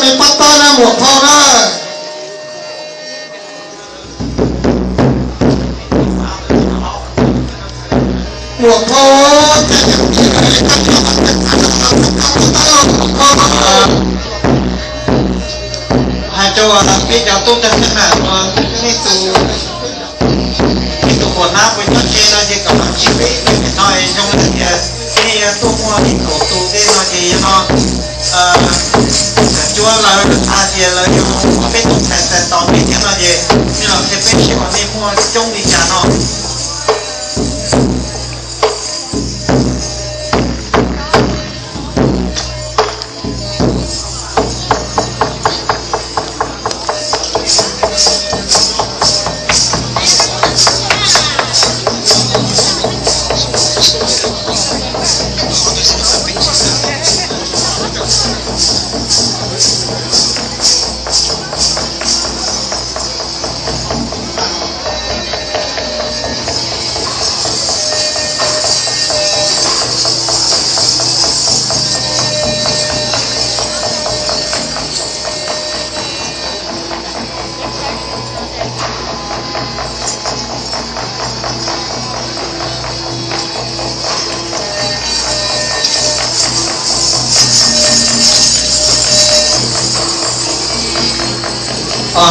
Pab tab na, muam phau na. Muam phau, hais rau peb cov tub tag xeeb na, nej tus, nej tus puas nab puas nyob tsev no ces kom tsis peb no es zoo li tias nej tuaj muaj ib kaum tus tej no ces yog no cuab lawv hais tias lawv yog peb tus ntxhais tais tos peb thiab no ces nej los qhia peb seb uas nej muaj coob li cas no.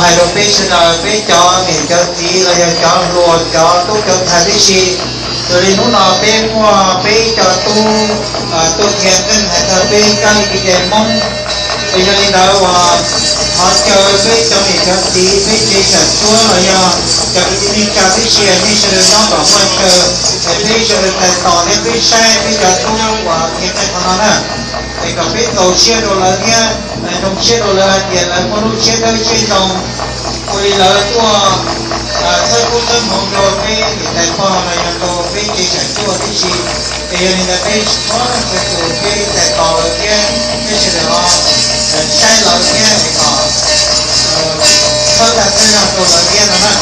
Hais rau peb sawv daws, peb cov niam cov txiv los yog cov hluas cov tub cov ntxhais tib si, raws li hnub no peb muaj peb cov tub tuaj qhia qeej hais txog peb kab li kev cai Hmoob. Es yog li ntawd uas thov caw peb cov niam cov txiv peb tsev xyom cuab los yog cov kwv tij neej tsa tib si, nej sawv daws nyob kom muaj chaw, es peb sawv daws tais tos thiab peb saib peb cov tub uas qhia qeej qhov no na. Es kom peb txaus siab rau lawv thiab, zoo siab rau lawv hais tias lawv muaj lub siab dawb siab zoo, ua li lawv tuaj txhawb koob txhawb hmoov rau peb niam tais pog los yog rau peb tsev xyom cuab tib si. Es yog li ntawd peb tsis txhob tus peb tais tos lawv thiab, peb sawv daws ho saib lawv thiab es kom txhawb tag txhawb zog rau lawv thiab no na.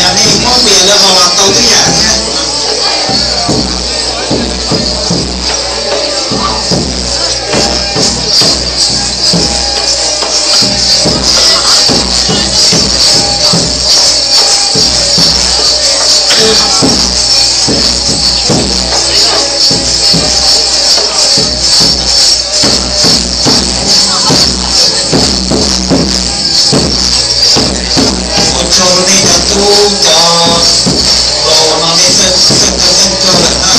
Yog nej muab npias lawv ho los tau twb yam thiab. Ua tsaug nej cov tub cov laus no nej txawj txawj txawj txawj lawm na.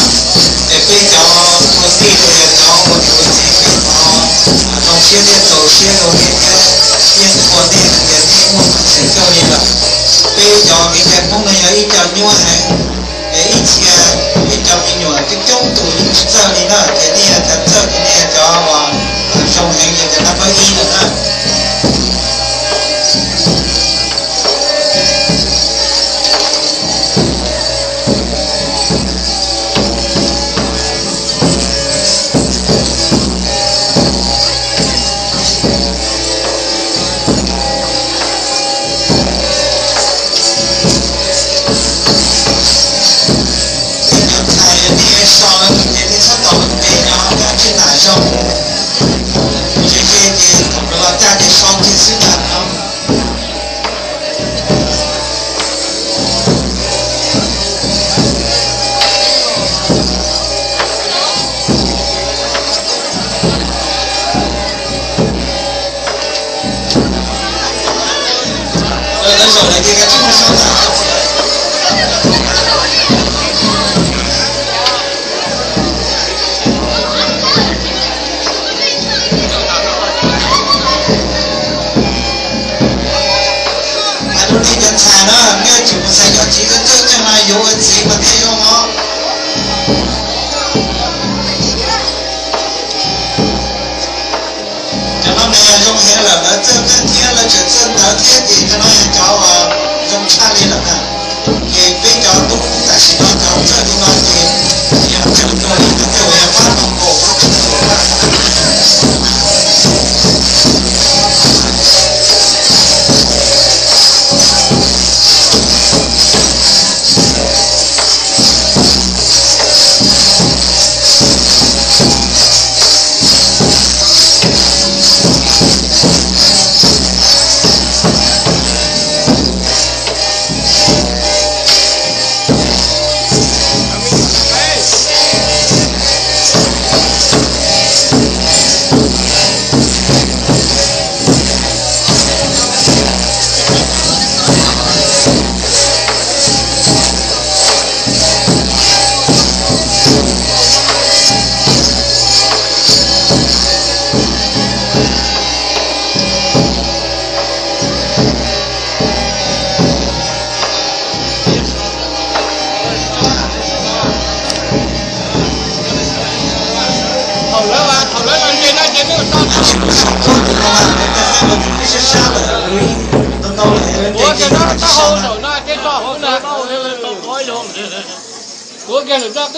Es peb cov ua tij los yog cov ua niam ua txiv peb thov zoo siab thiab txaus siab rau nej thiab, yeej qhuas nej hais tias nej muaj peev xwm coj li lawm. Peb cov kev cai Hmoob no yog ib co nyuaj heev, es ib txhia ib co me nyuam coob coob tus yeej tsis txawj li na, ces nej yog cov txawj ces nej yog cov uas zoo heev, yog cov nab pab ib lawm na. Cov ntxhais nej so lawv ces nej txhob tos lawv pem no, coj tswj nam zoo. Tsis ze ces thaum lawv los caj ces so kiag xwb ntag no. Hais Tus tij cov ntxhais na, nej yuav tsum mus xaiv cov txiv txawj txawj tseej no yuav ua txiv mas thiaj zoo os. Cov no nws yog zoo heev lawm, lawv txawj txawj thiab lawv tseem txawj ntawv thiab ces cov no yog cov uas zoo tshaj li lawm na. Ces peb cov tub tam sim no cov txawj li no ces yog tseem dua li cov tej uas yog pab tom pom. Thaum lawv, thaum lawv los ze no ces nej ua tau. Ua kiag no taub hau saum no ces tso hauv na. Ua kiag lwm no twb